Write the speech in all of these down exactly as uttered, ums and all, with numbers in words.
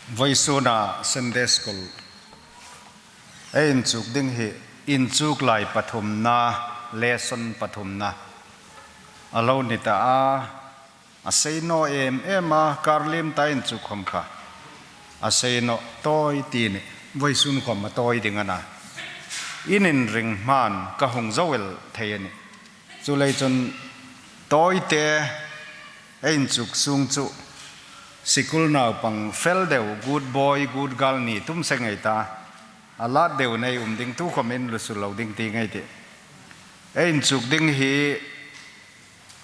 Vawisuna Sunday School ei inchuk ding hi inchuk lai pathumna, lesson pathumna a lo ni ta a, a sei naw em em a, kar liem ta inchuk khom kha a sei naw tawi ti ni, vawisun khom a tawi ding a na. In inring hman ka hung zo el thei a nih. Chuleiin chun tawite ei inchuk sung chu sikul naupang fel deu, good boy, good girl ni tum se ngei ta. A lat deu nei um ding, tu khom in lusu lo ding ti ngei ti. Ei inchuk ding hi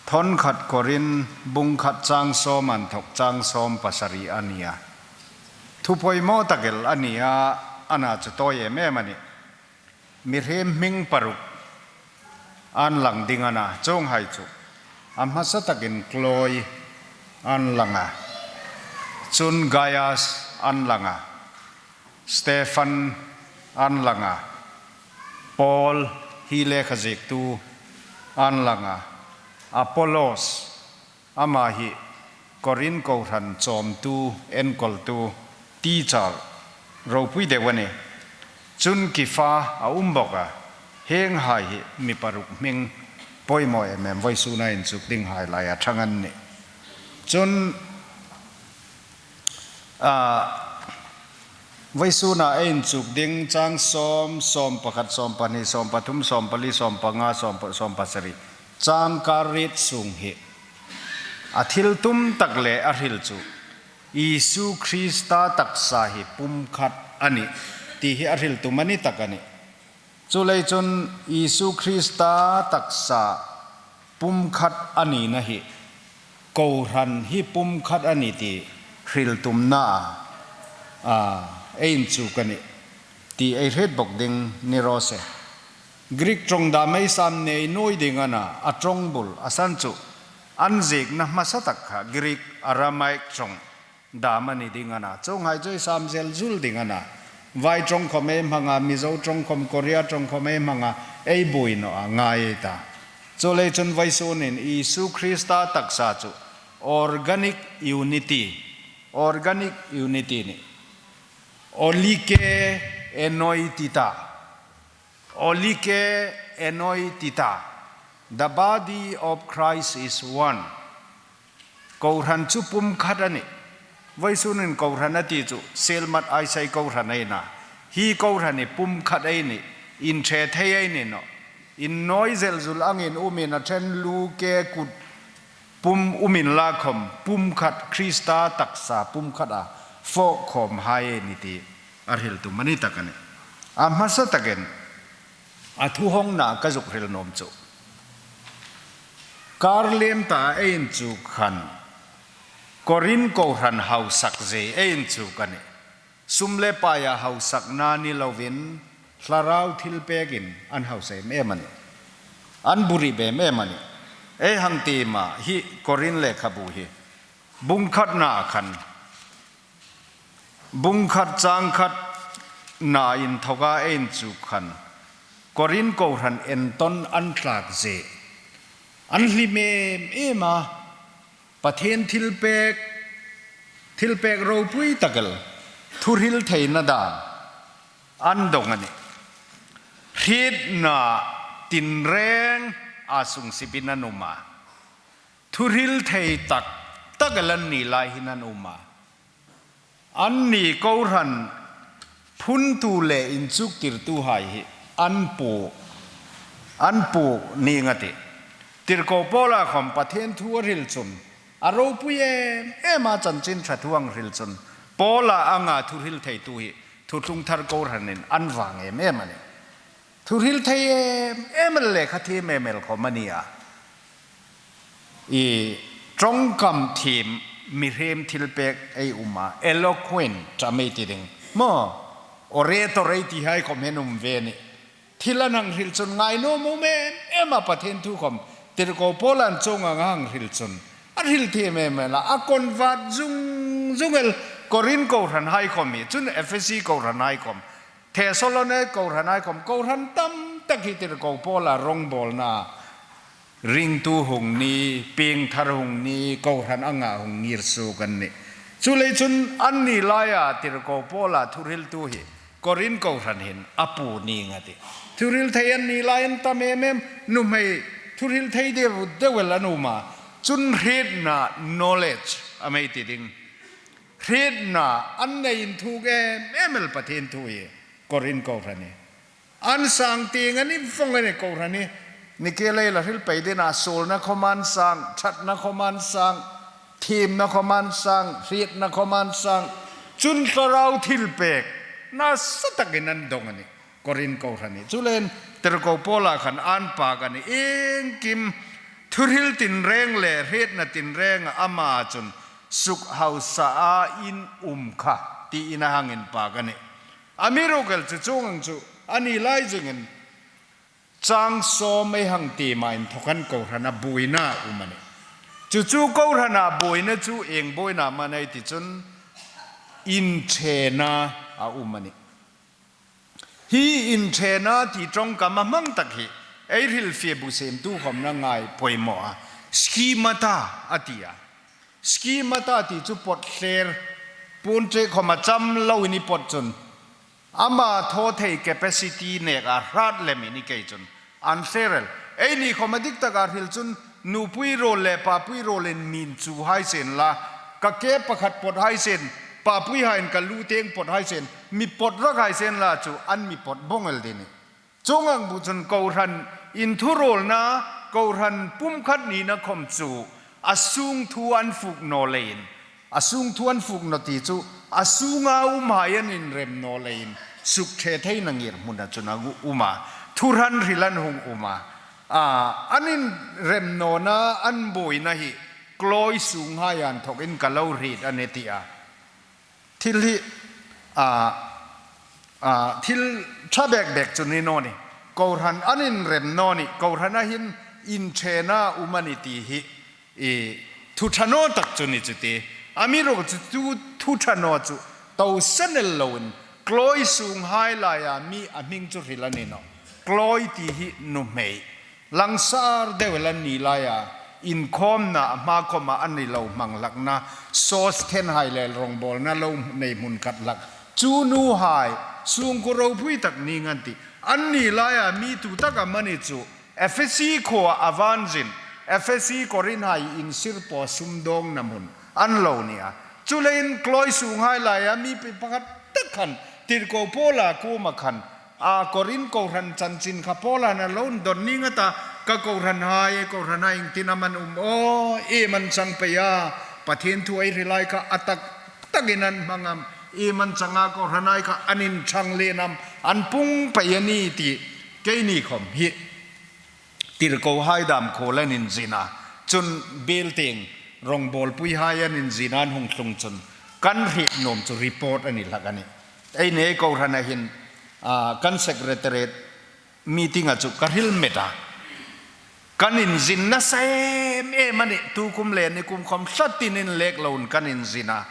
thawn khat Korin bung khat chang sawm inthok chang sawm pasari a ni a. Thu poimaw tak el a ni a, a na chu tawi em em a nih. Mihriem hming paruk an lang ding a na, chuonghai chu a hmasa takin Chloe an lang a, chun Gaius an lang a, Stephan an lang a, Paul hi lekha ziektu an lang a, Apollos, ama hi Korin kohran chawmtu, enkawltu, teacher, ropui deu a nih. Chun Kefa a um bawk a, hienghai hi mi paruk hming poimaw em em, vawisuna inchuk dinghai laia ṭhang an nih. Chun, a, vawisuna ei inchuk ding chang sawm, sawm pakhat, sawm pahni, sawm pathum, sawm pali, sawm panga, sawm pa, sawm pasari, chang kar riet sung hi a thil tum tak le a hril chu Isu Krista taksa hi pumkhat a nih ti hi a hril tum a ni tak a nih. Chuleiin chun Isu Krista taksa pumkhat a nina hi, kohran hi pumkhat a nih ti hril tumna a, ei inchuk a nih ti ei hriet bawk ding ni raw se. Greek ṭawng dam ei sam nei nuoi ding a na, a ṭawng bul a san chu an ziekna hmasa tak kha Greek Aramaic ṭawng dam a ni ding a na, chuonghai chu ei sam zel zul ding a na. Vai ṭawng khom ei hmang a, Mizo ṭawng khom, Korea ṭawng khom ei hmang a, ei buoi naw a ngai ei ta. Chuleiin chun vawisunin Isu Krista taksa chu organic unity, organic unity ni. Olike enoitita. Olike enoitita. The body of Christ is one. Kohran chu pumkhat a nih. Vawisunin kohran a ti chu, Sielmat Aisei kohran ei na. Hi kohran hi pumkhat ei nih. Inṭhe thei ei ni nawh. Innawi zel zul angin umin a ṭhen lu ke kut pum umin la khom, pumkhat Krista taksa pumkhat a fawk khawmhai ei ni ti a hril tum a ni tak a nih. A hmasa takin a thuhawngna ka zuk hril nuom chu, kar liem ta ei inchuk khan Korin kohran hausak zie ei inchuk a nih. Sum le paia hausakna ni lovin, thlarau thilpekin an hausa em em a nih. An buoi em em a nih. Ei hang ti ma hi Korin lekhabu hi bung khatna khan, bung khat chang khatna inthoka ei inchuk khan, Korin kohran entawn an thlak zie, an hlim em em a, Pathien thilpek, thilpek ropui tak el, thuhril theina dan an dawng a nih. Hrietna tinreng a sung sipin an um a, thuhril thei tak tak el an ni lai hin an um a. Anni kohran phuntu le inchuktirtuhai hi an pu, an pu ning a tih. Tirko Paula khom Pathien thu a hril chun, a ropui em em a, Chanchin Ṭha thu a hril chun, Paula anga thuhril theitu hi Thuthlung Thar kohranin an vâng em em a nih. Thuhril thei em em el le kha thiem em el khom a ni a. I ṭawngkam thiem, mihriem thilpek ei um a, eloquent am ei ti ding maw, orator ei tihai khom hin um ve a nih. Thil an hang hril chun ngainuom um em em a, Pathien thu khom Tirko Paula'n chuong ang a hang hril chun a hril thiem em em el a, a convert zung zung el. Korin kohranhai khom hi, chun Ephesi kohranhai khom, Thessaloni kohranhai khom, kohran tam tak hi Tirko Paula rongbawlna ringtu hung ni, piengthar hung ni, kohran anga hung ngir suok an nih. Chuleiin chun anni laia tirko Paula thuhriltu hi Korin kohran hin a pu ning a tih. Thuhril thei anni lai an tam em em, nuhmei thuhril thei deu deu el an um a. Chun hrietna, knowledge a mi ti ding. Hrietna an nei inthuk em em el Pathien thu hi Korin kohran hi. An sang tieng a ni vong a nih kohran hi. Ni ke lei la hril pei ding a, suolna khawm an sang, ṭhatna khawm an sang, thiemna khawm an sang, hrietna khawm an sang. Chun thlarau thilpek nasa takin an dong a nih Korin kohran hi. Chuleiin tirko Paula khan an pak a nih. Iengkim thuhril tinreng le hrietna tinreng ama chun suk hausa a in um kha, tiin a hang inpak a nih. Amiruokchu chuong ang chu anni lai zingin chang sawm ei hang tiem a inthawk khan kohrana buoina um a nih. Chu chu kohrana buoina chu ieng buoina am a nih ti chun inṭhena a um a nih. Hi inṭhena ti ṭawngkam a hmang tak hi ei hrilfie bu siemtu khawma ngai poimaw a. Schemata a ti a. Schemata ti chu pawt hler, puon ṭe khawma cham loin i pawt chun ama thaw thei capacity nek a hrat lemin i kei chun an hler el. Eini khawma dik taka hril chun nupui ruol le papui ruolin min chu hai sien la, ka ke pakhat pawt hai sien, papui haiin ka lu tieng pawt hai sien, mi pawt rak hai sien la chu an mi pawt bawng el ding a nih. Chuong ang bu chun kohran inthuruolna, kohran pumkhat nina khawm chu a sung thu an fuk naw leiin, a sung thu an fuk naw ti chu a sunga umhai an inrem naw leiin suk ṭhe theina ngirhmuna chun a um a, thu hran hril an hung um a. A, an inrem nawna an buoina hi Kloe sunghai inthawkin ka lo hriet a nih ti a. Thil hi, a, a, thil ṭha bek bek chu ni naw ni. Kohran an inrem naw ni. Kohrana hin inṭhena um a nih ti hi, i, thu ṭha naw tak chu ni chu ti. Amiruokchu thu, thu ṭha naw chu tawsan el loin Kloe sunghai laia mi a hming chu hril a ni nawh. Kloe ti hi nuhmei langsar deu el an ni laia, inkhawmna a hma khawma an ni lo hmang hlakna, sawsthenhai le rawngbawlna lo nei hmun khat hlak. Chu nuhai, sungkuo ropui tak ning an tih. An ni laia mi tu tak am a ni chu, Efesi khuoa a van zin, Efesi Korinhai insirpaw sumdawngna hmun an lo ni a. Chuleiin Kloe sunghai laia mi pi pakhat tak khan, tirko Paula kuoma khan, a, Korin kohran chanchin kha Paula'n a lo indon ning a ta, ka kohranhai, kohranhai iengtin am an um aw, iem an chang pei a, Pathien thu ei hrilhai kha a tak takin an hmang am, iem an chang a, kohranhai kha an inṭhang lien am, an pung pei a nih ti, keini khawm hi tirkohai dam khuol an inzin a, chun biel tieng rawngbawlpuihai an inzin a, an hung tlung chun kan hriet nuom chu report a ni hlak a nih. Eini kohrana hin, a, kan secretariat meeting-a chu ka hril met a. Kan inzin nasa em em a nih, tukum le nikum khawm tlatin inlek loin kan inzin a.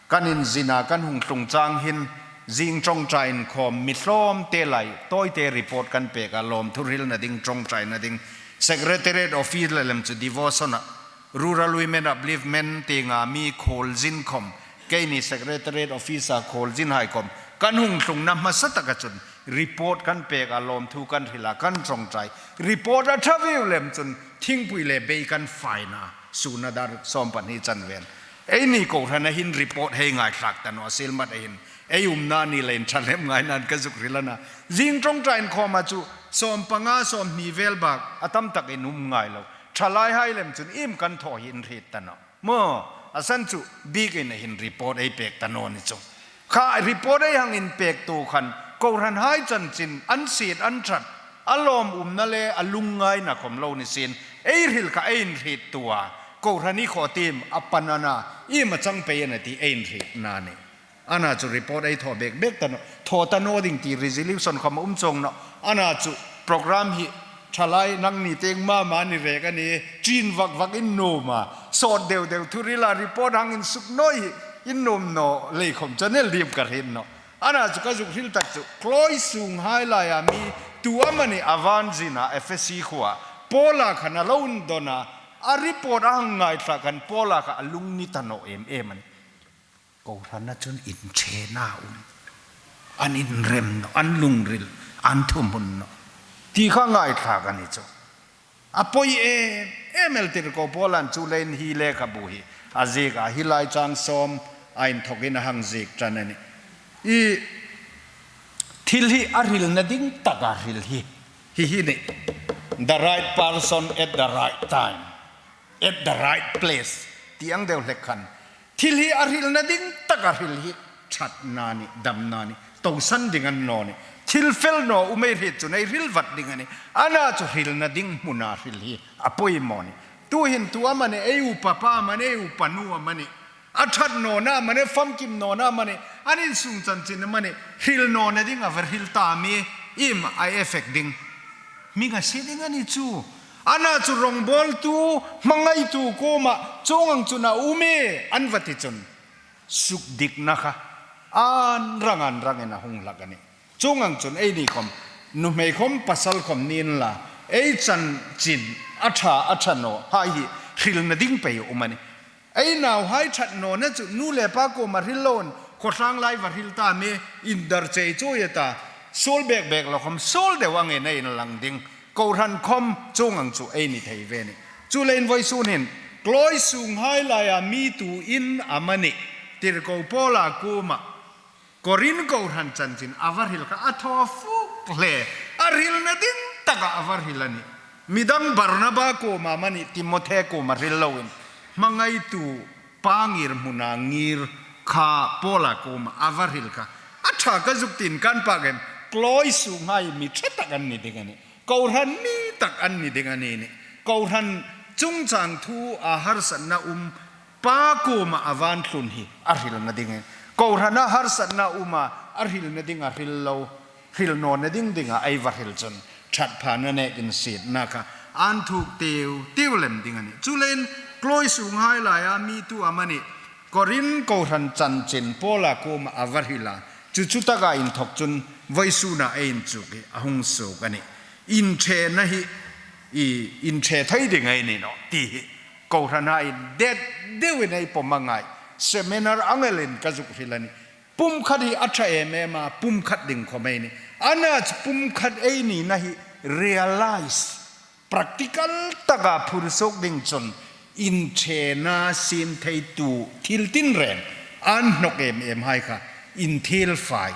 Kan inzin a, kan hung tlung chang hin, zing ṭawngṭai inkhawm mi hlawmte lai tawite report kan pek a, lawmthu hrilna ding, ṭawngṭaina ding, Secretariat Office le lem chu devotion-a, Rural Women Upliftment tienga mi khuolzin khawm, keini Secretariat Office-a khuolzinhai khawm, kan hung tlungna hmasa taka chun report kan pek a, lawmthu kan hril a, kan ṭawngṭai. Report a ṭha vieu lem chun thingpui le bei kan fai a, sûnna dar sawmpahni chanven. Eini kohrana hin report hei ngaithlak ta naw a, Sielmat-a hin. Ei umna ni leiin ṭha lem ngai nain ka zuk hril a na. Zing ṭawngṭai inkhawma chu sawmpanga, sawmhni vel bak a tam takin um ngai lo. Ṭhalaihai lem chun iem kan thaw hi in hriet ta naw. Maw, a san chu biekin a hin report ei pek ta naw ni chu. Kha report ei hang inpektu khan kohranhai chanchin an siet an ṭhat, a lawm umna le a lungngaina khawm lo ni sien, ei hril kha ei inhriettu a, kohran hi khaw tiem a pan a na, iem a chang pei a na ti ei inhrietna a nih. A na chu report ei thaw bek bek ta naw, thaw ta naw ding ti resolution khawm a um chuong nawh. A na chu program hi ṭhalai nangni tieng mama ni rek a nih, chin vak vak in nuom a, sawt deu deu thu hrila report hang insuk naw hi in nuom naw lei khawm chu a ni el ding ka hriet nawh. A na chu ka zuk hril tak chu, Kloe sunghai laia mi tu amani a van zin a, Efesi khuoa Paula khan a lo indon a, a report a hang ngaithlak khan Paula kha a lung ni ta naw em em a nih. Kohrana chun inṭhena um. An inrem naw, an lungril, an thuhmun naw. Ti kha ngaithlak a ni chu. A poi em em el tirko Paulan chu leiin hi lekhabu hi a ziek a, hi lai chang sawm a inthokin a hang ziek ṭan a nih. I thil hi a hrilna ding taka hril hi. Hi hi ni. The right person at the right time. At the right place. Ti ang deu hlek khan. Thil hi a hrilna ding taka hril hi. Ṭhatna ni, damna ni. Tosan ding a ni naw ni. Thil fel naw um ei hriet chun ei hril vat ding a nih. Ana chu hrilna ding hmuna hril hi. A poimaw ni. Tuhin tu amani, ei upa pa amani, ei upa nu amani. A ṭhat nawna amani, famkim nawna amani, an insung chanchin amani, hril nawna ding a va hril ta mi, iem a effect ding. Mi ngaisie ding a ni chu. Ana chu rawngbawltu, hmangaitu kuoma, chuong ang chun a um e, an va ti chun. Sukdikna kha, an rang an rangin a hung hlak a nih. Chuong ang chun eini khom, nuhmei khom, pasal khom ni inla, ei chanchin, a ṭha, a ṭha naw, hai hi, hrilna ding pei um a nih. Ei nauhai ṭhat nawna chu nu le pa kuoma hril loin, khawtlang lai va hril ta mi, indar chei chuoi a ta, suol bek bek lo khom, suol deu angin a inlang ding. Kohran khom chuong ang chu ei ni thei ve ni. Chuleiin vawisun hin, Kloi sunghai laia mi tuin amani, tirko Paula kuoma, Korin kohran chanchin a va hril kha a thaw fuk hle, a hrilna ding taka a va hril a nih. Midang Barnaba kuoma amani, Timothe kuoma hril loin, hmangaitu pa ngir hmuna ngir kha Paula kuoma a va hril kha. A ṭha ka zuk tiin kan pak em, Kloi sunghai mi ṭha tak an ni ding a nih. Kohran mi tak an ni ding a ni nih. Kohran chungchang thu a harsatna um pa kuoma a va thlun hi a hrilna ding. Kohrana harsatna um a, a hrilna ding a hril lo, hril nawna ding dinga ei va hril chun ṭhat phana nekin sietna kha an thuk tiu tiu lem ding a nih. Chuleiin Kloi sunghai laia mi tu amani, Korin kohran chanchin Paula kuoma a va hril a, chu chu taka inthok chun vawisuna ei inchuk hi a hung suok a nih. Inṭhena hi, i, inṭhe thei ding ei ni naw, ti hi. Kohranhai det deuin ei pawm a ngai. Seminar ang elin ka zuk hril a nih. Pumkhat hi a ṭha em em a, pumkhat ding khom ei ni. Ana chu pumkhat ei nina hi realize, practical taka phur suok ding chun inṭhena siem theitu thil tinreng an hnawk em em hai kha inthil fai,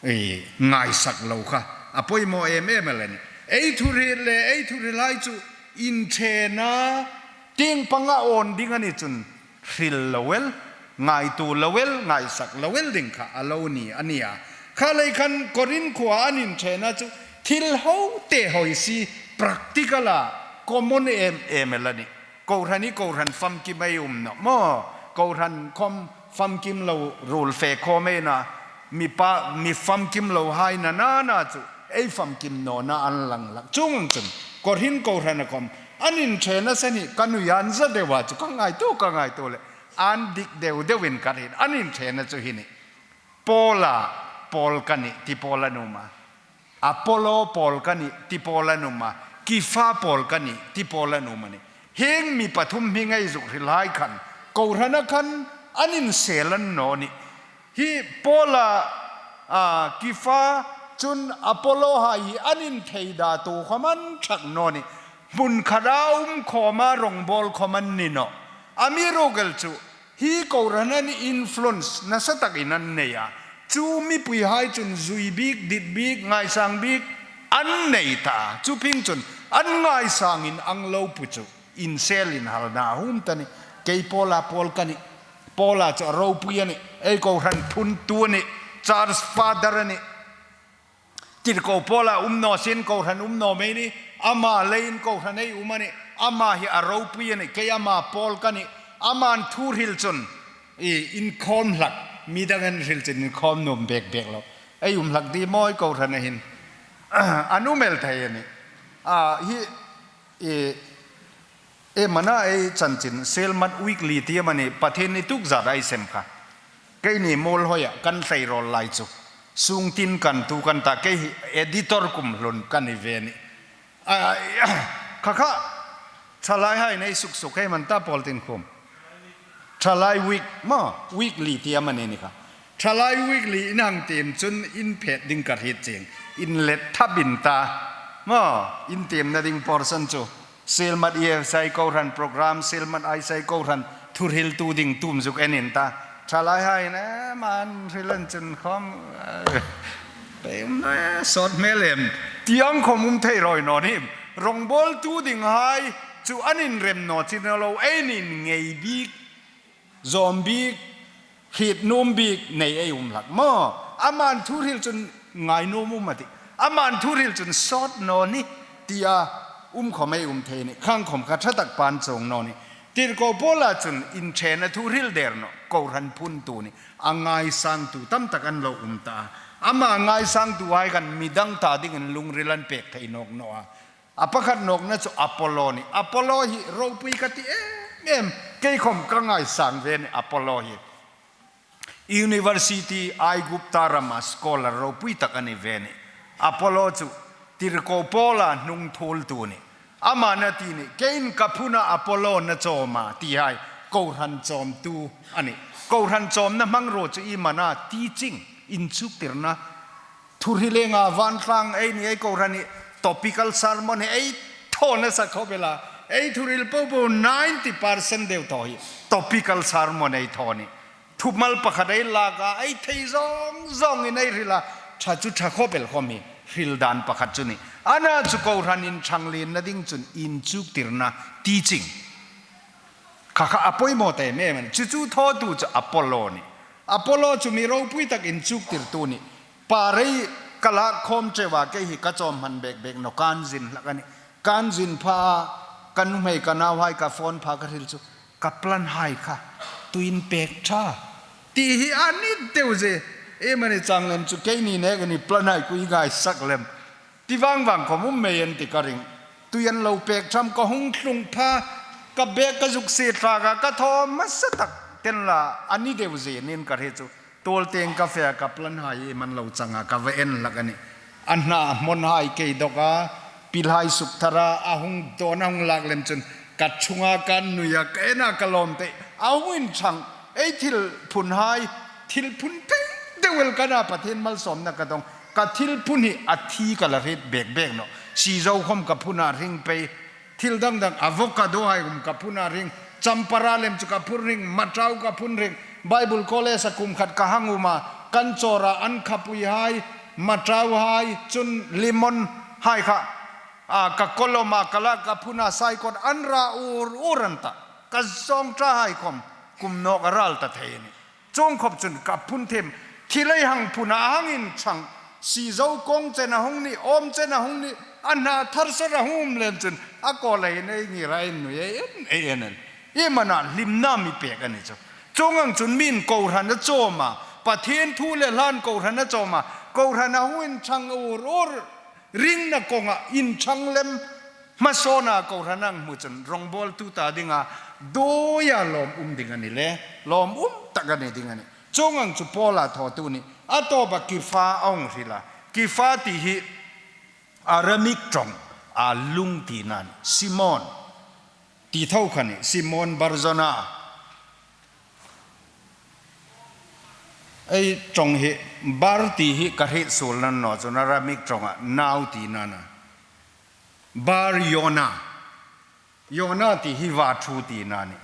e, ngaisak lo kha a poimaw em em el a nih. Ei thuhril le ei thuhril hai chu inṭhena tieng panga awn ding a ni chun hril lo el, ngaituo lo el, ngaisak lo el ding kha a lo ni a nih a. Kha lei khan Korin khuoa an inṭhena chu thil ho te hoi si practical-a common em em el a nih. Kohran hi kohran famkim ei um naw maw. Kohran khom famkim lo ruol fe khom ei na. Mi pa, mi famkim lo hai na na na chu ei famkim nawna an lang hlak. Chuong ang chun Korin kohrana khom an inṭhena san hi ka nuiin za deu a chu ka ngaituo, ka ngaituo le. An dik deu deuin ka hril, an inṭhena chu hi nih. Paula pawl ka nih, ti pawl an um a. Apollo pawl ka nih, ti pawl an um a. Kifa pawl ka nih, ti pawl an um a nih. Hieng mi pathum hming ei zuk hril hai khan, kohrana khan an insel a ni naw nih. Hi Paula, a, Kifa chun Apollo hai hi an inthei da tu khom an ṭhak naw nih. Hmun khata um khoma rawngbawl khom an ni naw. Amiruokchu hi kohranin influence nasa takin an nei a. Chu mipui hai chun zui bik, dit bik, ngaisang bik an nei ta. Chu phing chun an ngaisangin an lo pui chu. Insel inhalna a hum ta nih. Kei Paula pawl ka nih. Paula chu a ropui a nih. Ei kohran phuntu a nih. Church father a nih. Tirko Paula um naw sien kohran um naw mei nih. Ama leiin kohran ei um a nih. Ama hi a ropui a nih. Kei ama pawl ka nih. Aman thu hril chun i inkhawm hlak. Mi dangin hril chun inkhawm nuom bek bek lo. Ei um hlak di maw ei kohrana hin. An um el thei a nih. A, hi, i, E mana ei chanchin, Selmat Weekly ti amani, Pathien ni tuk zat ei sem kha. Keini Muolhoia kan hlei rawl lai chu. Sungtin kan tu kan ta, kei hi editor kum hlun ka ni ve nih. A, kha kha, thalai hai nei suk suk hei man ta pawl tin khum. Thalai week, maw, weekly ti amanih ni kha. Thalai weekly in hang tiem chun in phet ding ka hriet chieng. In let thap in ta. Maw, in tiemna ding portion chu. Sielmat E F C kohran program, Sielmat I C kohran thuhriltu ding tum zuk en in ta. Thalai hai ne, man hril an chun khom. Pe um na, sawt hmel em. Tiang khom um thei rawi naw nih. Rongbawltu ding hai chu an inrem naw chin a lo, ei nin ngei bik, zawm bik, hriet nuom bik nei ei um hlak maw. Aman thuhril chun ngai nuom um a tih. Aman thuhril chun sawt naw ni tia um khom ei um thei nih. Khang khom kha ṭha tak pan chuong naw nih. Tirko Paula chun inṭhena thuhril der naw, kohran phuntu ni. A ngaisangtu tam tak an lo um ta. Ama ngaisangtu hai khan midang ta dingin lungril an pek thei nawk naw a. A pakhat nawkna chu Apollo ni. Apollo hi ropui ka ti em em. Kei khom ka ngaisang ve ni Apollo hi. University Aigupta rama scholar ropui tak a ni ve ni. Apollo chu Tirko Paula hnung thuoltu ni. Aman a ti ni, kei'n ka phuna Apollo-in a chawm a, ti hai. Kohran chawmtu a nih. Kohran chawmna hmangruo chu iem a na, teaching, inchuktirna. Thuhril lenga vantlang ei ni, ei kohran hi topical sermon hi ei thaw nasa khop el a. Ei thuhril popo ninety percent deu thaw hi topical sermon ei thaw ni. Thumal pakhat ei lak a, ei thei zawng zawngin ei hril a. Ṭha chu ṭha khop el khom hi hril dan pakhat chu ni. Ana chu kohran inṭhang lenna ding chun inchuktirna, teaching. Kha kha a poimaw ta em em a nih. Chu chu thawtu chu Apollo ni. Apollo chu mi ropui tak inchuktirtu ni. Par ei ka lak khawm cheu a, kei hi ka chawm hman bek bek naw, kan zin hlak a nih. Kan zin pha a, ka nuhmei ka nauhai ka phone pha ka hril chu, ka plan hai kha tuiin pek ṭha. Ti hi a ni deu zie. Iem a ni chang lem chu keini nekin plan hai kha i ngaisak lem. Ti vang vang khom um mei an ti ka ring. Tui an lo pek ṭham, ka hung tlung pha, ka bag ka zuk sie tlak a, ka thaw hmasa tak ten la, a ni deu zie niin ka hre chu. Tuol tieng ka fe a, ka plan hai iem an lo chang a, ka va en hlak a nih. A hna hmawn hai kei dawk a, pil hai suk thar a, a hung dawn a hung lak lem chun ka chunga ka nui a, ka en a ka lawm tei. A hung inṭhang, ei thil phun hai, thil phun thei deu el ka na, Pathien malsawmna ka dong. Ka thil phun hi a thi ka la hriet bek bek nawh. Sizo khom ka phun a hring pei. Thil dang dang, avocado hai um ka phun a hring. Champara lem chu ka phun hring, matau ka phun hring. Bible College-a kum khat ka hang um a. Kan chawra an khapui hai, matau hai, chun lemon hai kha. A, ka kawlawm a ka la ka phun a, saikawt an ra ur ur an ta. Ka zawngṭa hai khom kum nawk a ral ta thei a nih. Chuong khop chun ka phun thiem, thil ei hang phun a hang inṭhang, sizo kawng chen a hung ni, awm chen a hung ni, a hna thar sawt a hung um lem chun, a kawl a hin ei ngir a, ei nui, ei en, ei en en. Iem a na, hlimna mi pek a ni chu. Chuong ang chun mi'n kohran a chawm a, Pathien thu le hlan kohran a chawm a, kohran a hung inṭhang ur ur. Ringna kawnga inṭhang lem hmasawnna kohran a hmu chun rongbawltu ta dinga dawia lawm um ding a ni le, lawm um tak a ni ding a nih. Chuong ang chu Paula thawtu ni, a tawpa Kefa a hung hril a. Kefa ti hi Aramaic ṭawnga lung tina ni, Simon ti tho kha ni, Simon Bar Jona. Ei ṭawng hi, Bar ti hi ka hriet suol naw chun Aramaic ṭawnga nau tina na. Bar Yona. Yona ti hi va ṭhu tina ni.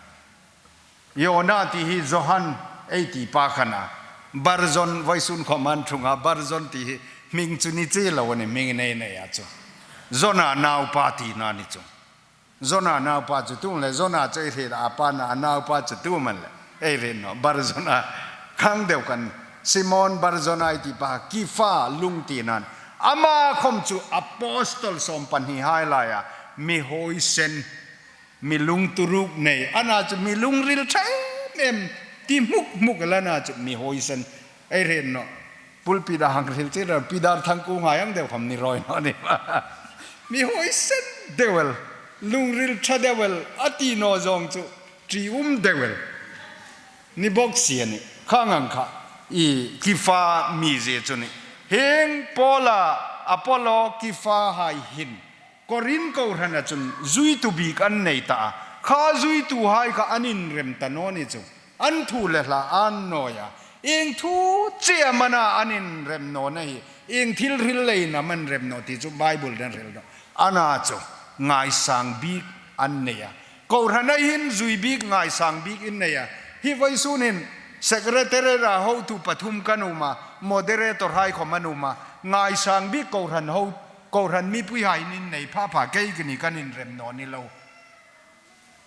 Yona ti hi Johan ei ti pa kha na. Bar Jon, vawisun khom an ṭhung a, Bar Jon ti hi hming chu ni che lo a nih, hming nei nei a chu. Jona naupa tina ni chu. Jona naupa chu tu am le, Jona chu ei hriet a, a pa na, a naupa chu tu am le, ei hriet naw, Bar Jona, khang deu khan, Simon Bar Jona ei ti pa, Kefa lung tina ni. Ama khom chu apostle sawm pahni hai laia mi huoisen, mi lung turuk nei, a na chu mi lungril ṭha em em, ti hmuk hmuk el a na chu mi huoisen, ei hriet naw. Pulpit-a hang hril chie ro, Peter Thangkung hai ang deu khom ni rawi naw ni. Mi huoisen deu el, lungril ṭha deu el, a ti naw zawng chu, ṭium deu el ni bawk si a nih. Khang ang kha, i Kefa mizie chu ni. Hieng Paula, Apollo, Kefa hai hin Korin kohrana chun zuitu bik an nei ta a. Kha zuitu hai kha an inrem ta naw ni chu. An thu le hla an nawi a. Ieng thu chie am a na an inrem nawna hi, ieng thil hril leiin am an rem naw ti chu Bible-in a hril nawh. Ana chu ngaisang bik an nei a. Kohran-a hin zui bik, ngaisang bik in nei a. Hi vawisun hin secretary-a hotu pathum kan um a, moderator-hai khawm an um a. Ngaisang bik kohran ho, kohran mipuihaiin in nei pha pha, kei kha ni kan inrem naw ni lo.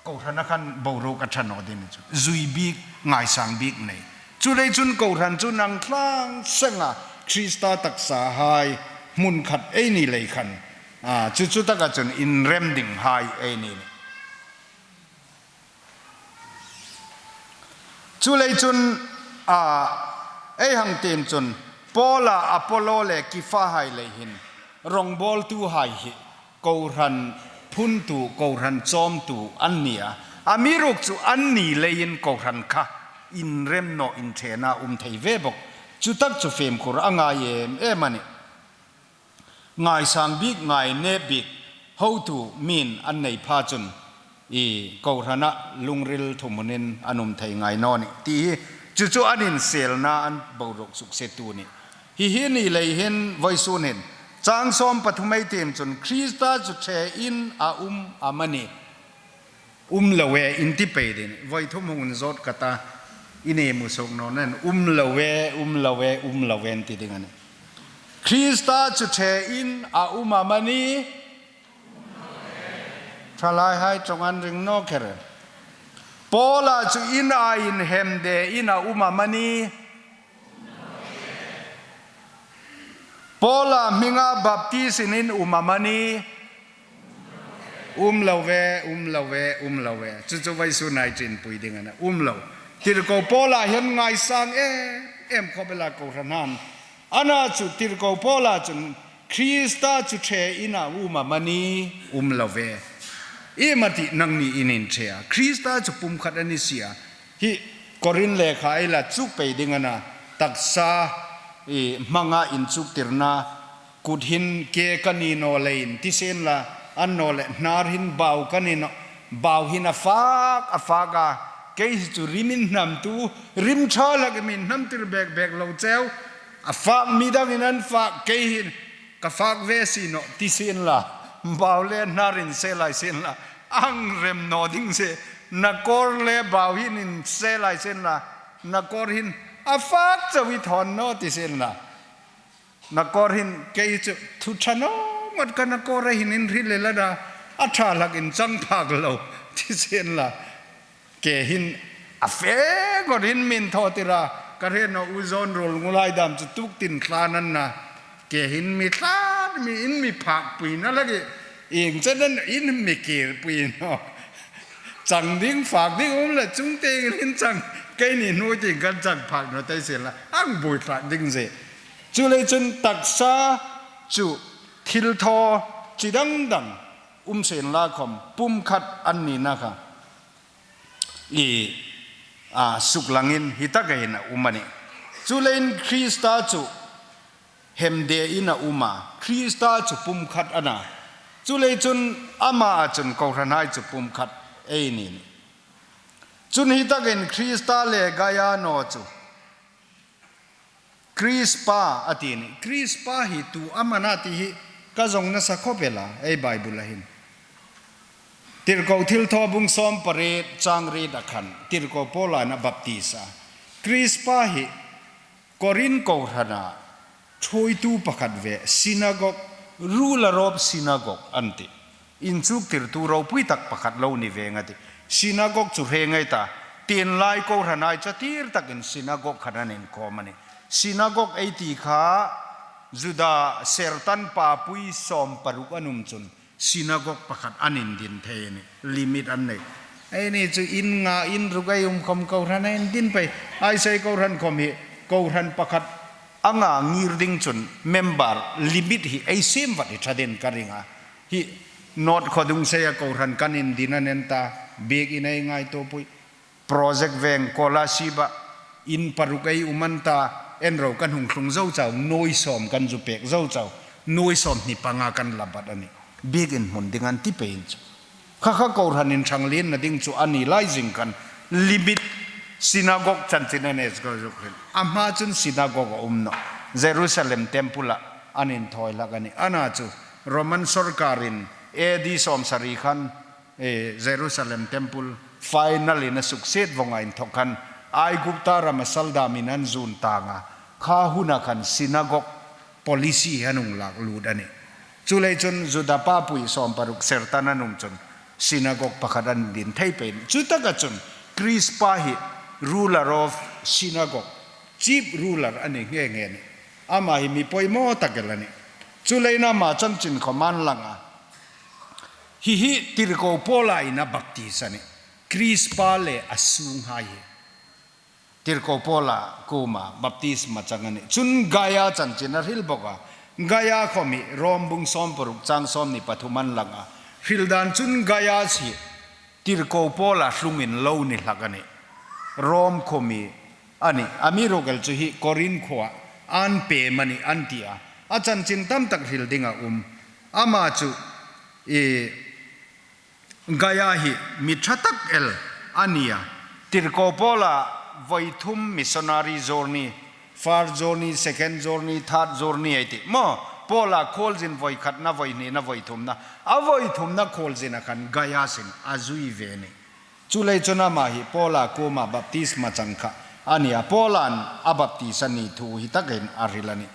Kohran-a khan boruok a ṭha naw ding chu. Zui bik, ngaisang bik nei. Chuleiin chun kohran chu nang tlang senga Krista taksahai hmun khat ei ni lei khan, a, chu chu taka chun inrem dinghai ei ni. Chuleiin chun, a, ei hang tiem chun, Paula, Apollo le Kifahai lei hin rongbawltuhai hi kohran phuntu, kohran chawmtu an ni a. Amiruokchu an ni leiin kohran kha inrem naw, inṭhena um thei ve bawk. Chu tak chu fimkhur a ngai em em a nih. Ngaisang bik, ngainep bik hotu mi'n an nei pha chun, i, kohran-a lungril thuhmunin an um thei ngai naw nih ti hi, chu chu an inselna, an boruok suksetu a nih. Hi hi ni lei hin vawisun hin, chang sawm pathum ei tiem chun, Krista chu ṭhein a um am a ni? Um lo e, in ti pei ding. Voi thum hung zawt ka ta, i ni mu suk naw nen, um lo e, um lo e, um lo e, in ti ding a nih. Krista chu ṭhein a um am a ni? Ṭhalaihai ṭawng an ring naw kher. Paula chu in a inhemdein a um am a ni? Paula hminga baptisin in um am a ni? Um lo ve, um lo ve, um lo ve. Chu chu vawisun ei ṭinpui ding a na, um lo. Tirko Paula hin ngaisang em em khawp el a kohran hai'n. Ana chu tirko Paula chun Krista chu ṭhein a um am a ni? Um lo ve. Iem a ti nangni in inṭhe a? Krista chu pumkhat a ni si a. Hi Korin lekha ei la chuk pei ding a na, taksa, i, hmanga inchuktirna, kut hin ke ka ni naw leiin ti sien la, annawleh hnar hin bau ka ni nawh, bau hin a fak, a fak a, kei hi chu rim inhnamtu, rim ṭha hlak, mi hnamtir bek bek lo cheu, a fak mi dangin an fak, kei hin ka fak ve si nawh ti sien la, bau le hnar inse lai sien la, a hang rem naw ding si, na kawr le bau hin inse lai sien la, na kawr hin a fak chau, i thawn naw ti sien la. Na kawr hin kei chu thu ṭha naw ngot ka, na kawr a hin inhril el a na, a ṭha hlak inchang phak lo ti sien la. Ke hin a fe ngot hin min thaw tir a, ka hre naw u zawn rul ngulai dam chu tuk tin tlan an na. Ke hin mi tlan, mi in mi phakpuina la ki, ieng chen an in mi kirpui naw. Chang ding, fak ding um la, chung te in chang, keini hnuoi tieng kan chang phak naw ti sien la, ang buoi tlat ding zie. Chuleiin chun taksa chu thilthaw chi dang dang um sien la khawm, pumkhat an nina kha, i, a, suklangin hi taka hin a um a nih. Chuleiin Krista chu hemdein a um a, Krista chu pumkhat a na. Chuleiin chun ama a chun kohranhai chu pumkhat ei ni nih. Chun hi takin Krista le Gaiano chu Krispa a ti nih. Krispa hi tu am a na ti hi ka zawng nasa khawp el a, ei Bible-a hin. Tirko Thilthaw bung sawm pariet chang riet a khan, tirko Paula'n a baptis a. Krispa hi Korin kohrana ṭhuoitu pakhat ve, synagogue, ruler of synagogue an ti. Inchuktirtu ropui tak pakhat lo ni ve ngat a tih. Synagogue chu hre ngei ta, tienlai kohranhai chatir takin synagogue khan an inkhawm a nih. Synagogue ei ti kha Juda sertan papui sawm paruk an um chun synagogue pakhat an indin thei a nih. Limit an nei. Eini chu in nga in ruk ei um khawm kohran a indin pei. Ei sei kohran khawm hi kohran pakhat a nga ngir ding chun member limit hi ei siem vat hi ṭha dingin ka ring a. Hi North Khodungsei-a kohran kan indin a nih ta, biekin ei ngaituopui. Project veng Kolasib-a in paruk ei um an ta, en ro kan hung tlung zo chau, nuoi sawm kan zu pek zo chau, nuoi sawmhni panga kan la bat a nih. Biekin hmun ding an ti pei in chu. Kha kha kohran inṭhanglienna ding chu a ni lai zing khan limit Synagogue chanchin a ni chu ka zuk hril. A hma chun synagogue a um nawh. Jerusalem temple-a an inthawi hlak a nih. Ana chu Roman sawrkarin A D sawmsari khan, eh, Jerusalem temple final-in a suksiet vawnga inthawk khan Aigupta rama saldamin an zun tang a. Kha huna khan synagogue policy hi an hung lak lut a nih. Chuleiin chun Juda papui sawmparuk ser tan an um chun synagogue pakhat an din thei pei. Chutaka chun Khrista hi ruler of synagogue, chief ruler a ni nghe nghe a nih. Ama hi mi poimaw tak el a nih. Chuleiin ama chanchin khawm an lang a. Hi hi tirko Paula in a baptis a nih. Khrista le a sunghai hi. Tirko Paula kuoma baptisma chang a nih. Chun Gaia chanchin a hril bawk a. Gaia khawm hi Rom bung sawmparuk chang sawmhni pathum an lang a. Hril dan chun Gaia hi tirko Paula hlungin lo ni hlak a nih. Rom khawm hi a nih. Amiruokchu hi Korin khuoa an pem a nih an ti a. A chanchin tam tak hril ding a um. Ama chu i Gaia hi mi ṭha tak el a ni a. Tirko Paula voi thum missionary journey, first journey, second journey, third journey ei tih. Maw, Paula khuolzin voi khatna, voi hnina, voi thumna. A voi thumna khuolzina khan Gaia sin a zui ve a nih. Chuleiin chun ama hi Paula kuoma baptisma chang kha a ni a. Paula'n a baptis a ni thu hi takin a hril a nih.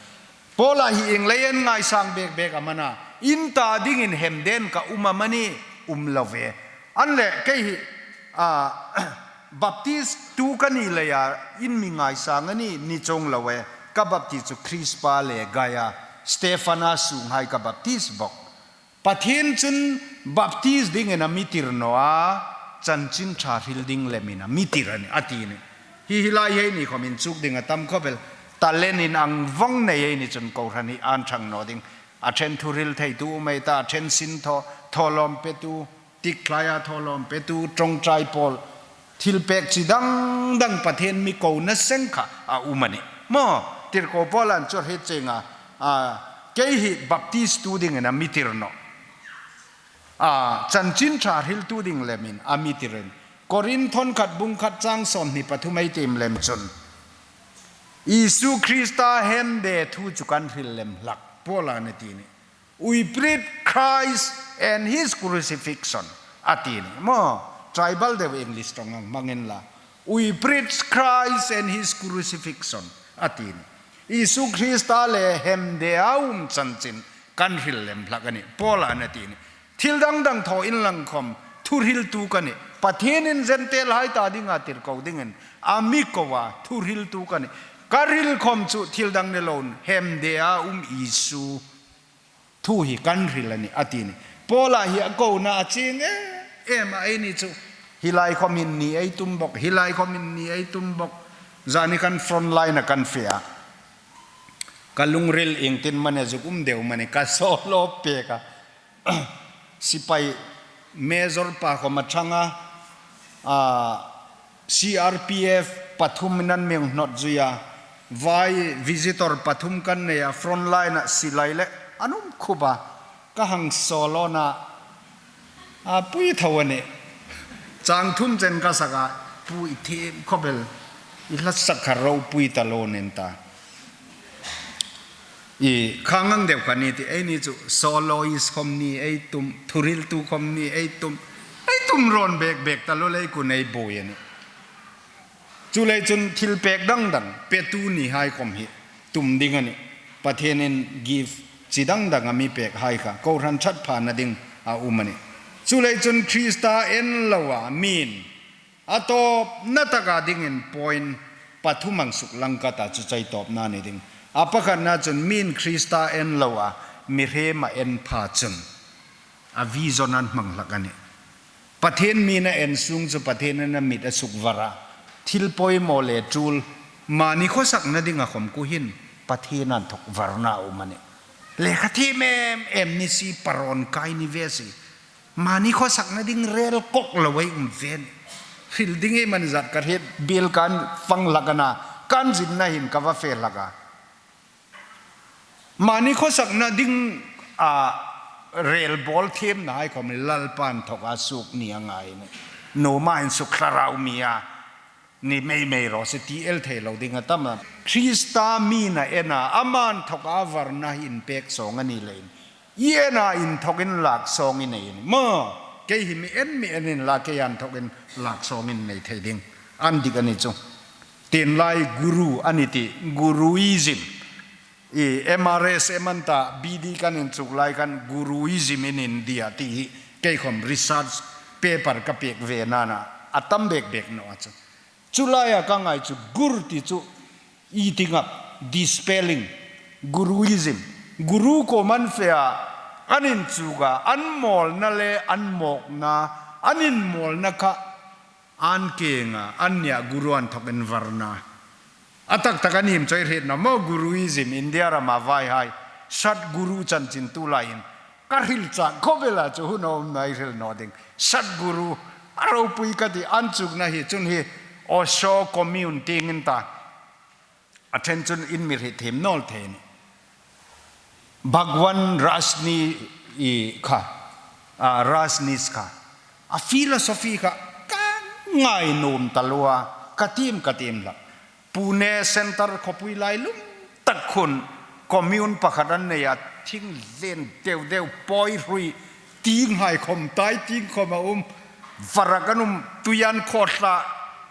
Paula hi ieng leiin ngaisang bek bek am a na, in ta dingin hemde ka um am a ni, um lo ve. An le kei hi, a, baptistu ka ni leia in mi ngaisang a ni, ni chuong lo ve. Ka baptis chu Khrista le Gaia, Stefana sunghai ka baptis bawk. Pathien chun baptis dingin a mi tir naw a, chanchin ṭha hril ding lemin a mi tir a nih, a ti a nih. Hi hi lai hi ei ni khawm inchuk ding a tam khawp el. Talent-in ang vawng nei ei ni chun kohran hi an ṭhang naw ding. A ṭhen thuhril theitu um ei ta, a ṭhen sin thaw, thawlawm petu, tikthlaia thawlawm petu, ṭawngṭai pawl, thilpek chi dang dang Pathien mi kona seng kha a um a nih. Maw, tirko Paula'n chu hriet chieng a, a, kei hi baptistu dingin a mi tir naw. A, chanchin ṭha hriltu ding lemin a mi tir a nih. Korin thawn khat bung khat chang sawmhni pathum ei tiem lem chun, Isu Krista hemde thu chu kan hril lem hlak, Paula'n a ti a nih. We preach Christ and his crucifixion, a ti a nih. Maw, tribal deu English ṭawng ang hmang inla. We preach Christ and his crucifixion, a ti a nih. Isu Krista le hemde a um chanchin kan hril lem hlak a nih, Paula'n a ti a nih. Thil dang dang thaw inlang khawm thuhriltu ka nih. Pathienin Gentile hai ta dinga tirko dingin a mi ko a, thuhriltu ka nih. Ka hril khawm chu thil dang ni loin hemde a um Isu thu hi kan hril a nih, a ti a nih. Paula hi a kona a chieng em em a, ei ni chu. Hi lai khawmin ni ei tum bawk, hi lai khawmin ni ei tum bawk. Zani khan front line-a kan fe a. Ka lungril iengtin am a ni zuk um deu am a ni, ka solo pek a. Sipai major pa khawm a ṭhang a, a, C R P F pathum in an mi hnawt zui a, vai visitor pathum kan nei a, front line-a silai le an um khup a, ka hang solo na a pui tho a nih. Chang thum chen ka sak a, pui thiem khawp el, i hla sak kha ropui ta lo nen ta. I khang ang deu ka ni ti, ei ni chu soloist khawm ni ei tum, thuhriltu khawm ni ei tum, ei tum rawn bek bek ta lo lei ku nei buoi a nih. Chuleiin chun thilpek dang dang petu ni hai khawm hi tum ding a nih. Pathienin gift chi dang dang a mi pek hai kha kohran ṭhat phana ding a um a nih. Chuleiin chun Krista en loa mi'n a tawpna taka dingin point pathum ang suk lang ka ta, chu chu ei tawpna ni ding. A pakhatna chun mi'n Krista en loa mihriem a en pha chun a vision an hmang hlak a nih. Pathien mi'n a en sung chu Pathienin a mit a suk var a. Thil poimaw le tul mani khawsakna dinga khawm khu hin Pathien inthawk varna a um a nih. Lekha thiem em em ni si, parhawn kai ni ve si. Mani khawsakna ding rel kawk lo ei um ve a nih. Hril ding ei man zat ka hriet, biel kan fang hlak a na, kan zinna hin ka va fe hlak a. Mani khawsakna ding a rel bawl thiemna hai khawm hi Lalpa inthawka suk ni a ngai a nih. Nuhmei in suk thlarau mi a, ni mei mei raw se ti el thei lo ding a tam a. Krista mi na en a, ama inthawka varna hi inpek sawng a ni leiin, i en a inthawkin lak sawng i nei a nih. Maw, kei hi mi en mi en inla kei inthawkin lak sawng in nei thei ding. An dik a ni chu. Tienlai guru a ni ti, guruism. I M R S M an ta, B D kan inchuk lai khan guruism in India ti hi kei khawm research paper ka pek ve nana a tam bek bek naw a chu. Chu laia ka ngai chu gur ti chu eating up, dispelling, guruism. Guru kuoma an fe a, an inchuk a, an mawlna le an mawkna, an inmawlna kha an kenga, an nia guru inthawkin varna. A tak tak a ni em chu ei hriet naw maw, guruism India rama vaihai, Sadguru chanchin tu laiin ka hril chak khawp el a chu, hun a um naw ei hril naw ding. Sadguru, a ropui ka ti, an chukna hi chun hi Osho commune tieng in ta. A ṭhen chun in mi hriet thiem naw thei a nih. Bhagwan Rajneesh kha, a, Rajneesh kha, a philosophy kha ka ngai nuom taluo a, ka tiem, ka tiem hlak. Pune Centre khawpui lai lum tak khun commune pakhat an nei a, thing len deu deu, pawi hrui, tieng hai khawm, tai tieng khawm a um, varak an um, tui an khawtla,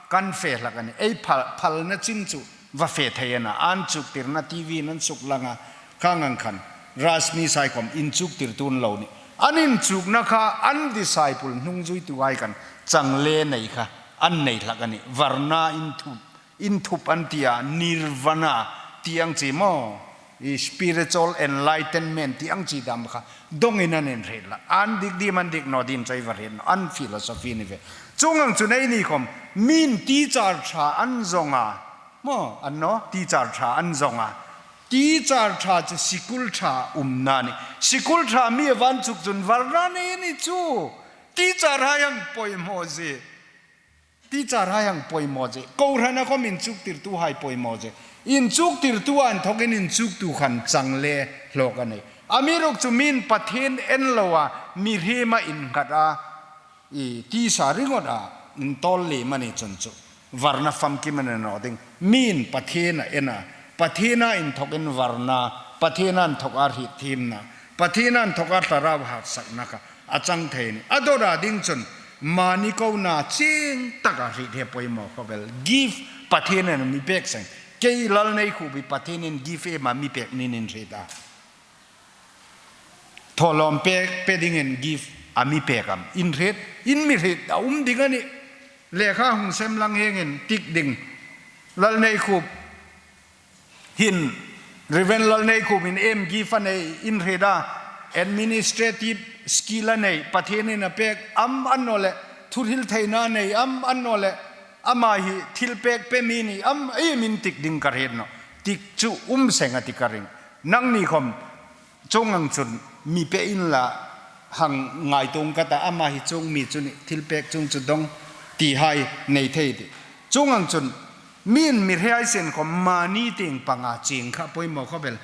kan fe hlak a nih. Ei phal, phalna chin chu va fe thei a na, an chuktirna T V-in an suk lang a, khang ang khan Rajneesh hai khawm inchuktirtu an lo nih. An inchukna kha an disciple hnungzuitu hai khan chang le nei kha an nei hlak a nih. Varna inthup, inthup an ti a, nirvana ti ang chi maw, i spiritual enlightenment ti ang chi dam kha dongin an inhriet hlak. An dik diem, an dik naw diem chu ei va hriet naw, an philosophy ni ve. Chuong ang chun eini khawm, mi'n teacher ṭha an zawng a, maw, an naw, teacher ṭha an zawng a. Teacher ṭha chu sikul ṭha umna a nih. Sikul ṭha mi a va inchuk chun varna nei a ni chu. Teacher hai ang poimaw zie. Teacher hai ang poimaw zie. Kohrana khawm inchuktirtu hai poimaw zie. Inchuktirtu inthawkin inchuktu khan chang le hlawk a nei. Amiruokchu mi'n Pathien en lo a, mihriem a innghat a, i tisa ringawt a, intawl liem a ni chun chu varna famkim a ni naw ding. Mi'n Pathien a en a, Pathiena inthawkin varna, Pathiena inthawka hriet thiemna, Pathiena inthawka thlarau harsatna kha a chang thei a nih. A dawta ding chun mani kona chieng taka hriet hi poimaw khawp el. Gift Pathienin a mi pek seng. Kei Lalneikhup hi Pathienin gift ema mi pek niin in hriet a? Thawlawm pek pe dingin gift a mi pek am? In hriet, in mi hriet a um ding a nih. Lekha hung sem lang hiengin tik ding. Lalneikhup hin, Reverend Lalneikhupin em gift a nei in hriet a? Administrative skill a nei, Pathienin a pek am, annawleh thuhril theina a nei am, annawleh ama hi thilpek pe mi a ni am, iem in tik ding ka hriet nawh. Tik chu um seng a ti ka ring. Nangni khawm chuong ang chun mi pe inla, hang ngaituo ka ta, ama hi chuong mi chu a nih, thilpek chuong chu dong ti hai nei thei a tih. Chuong ang chun mi'n mihriem hai sien khawm mani tieng panga chieng kha poimaw khawp el.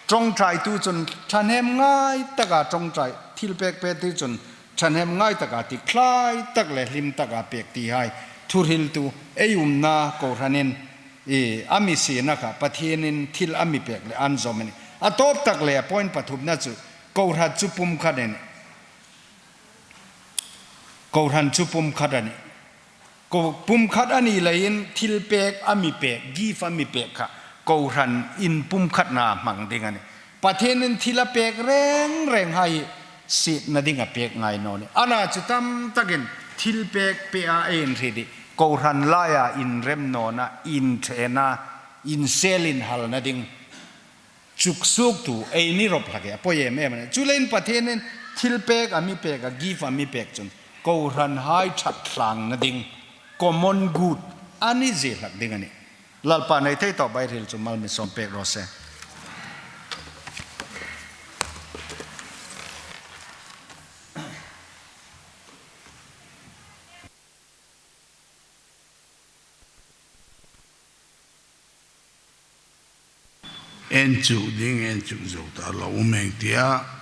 Ṭawngṭaitu chun ṭhahnem ngai taka ṭawngṭai, thilpek petu chun ṭhahnem ngai taka tik, thlai tak le hlim taka pek ti hai. Thuhriltu ei umna kohranin i, a mi siena kha Pathienin thil a mi pek le an zawm a nih. A tawp tak le a point pathumna chu, kohran chu pumkhat a nih. Kohran chu pumkhat a nih. Ko, pumkhat a ni leiin thilpek a mi pek, gift a mi pek kha kohranin pumkhatna hmang ding a nih. Pathienin thil a pek reng reng hai sietna ding a pek ngai naw nih. Ana chu tam takin thilpek pea ei inhriet hi kohran laia inrem nawna, inṭhena, insel inhalna ding, chuksuoktu ei ni rawp hlak a poi em em a nih. Chuleiin Pathienin thilpek a mi pek a, gift a mi pek chun kohran hai ṭhat tlangna ding, common good a ni zie hlak ding a nih. Lalpan ei thei tawp ei hril chu mal mi sawm pek raw se. En chuk ding, en chuk zo ta lo um eng tia.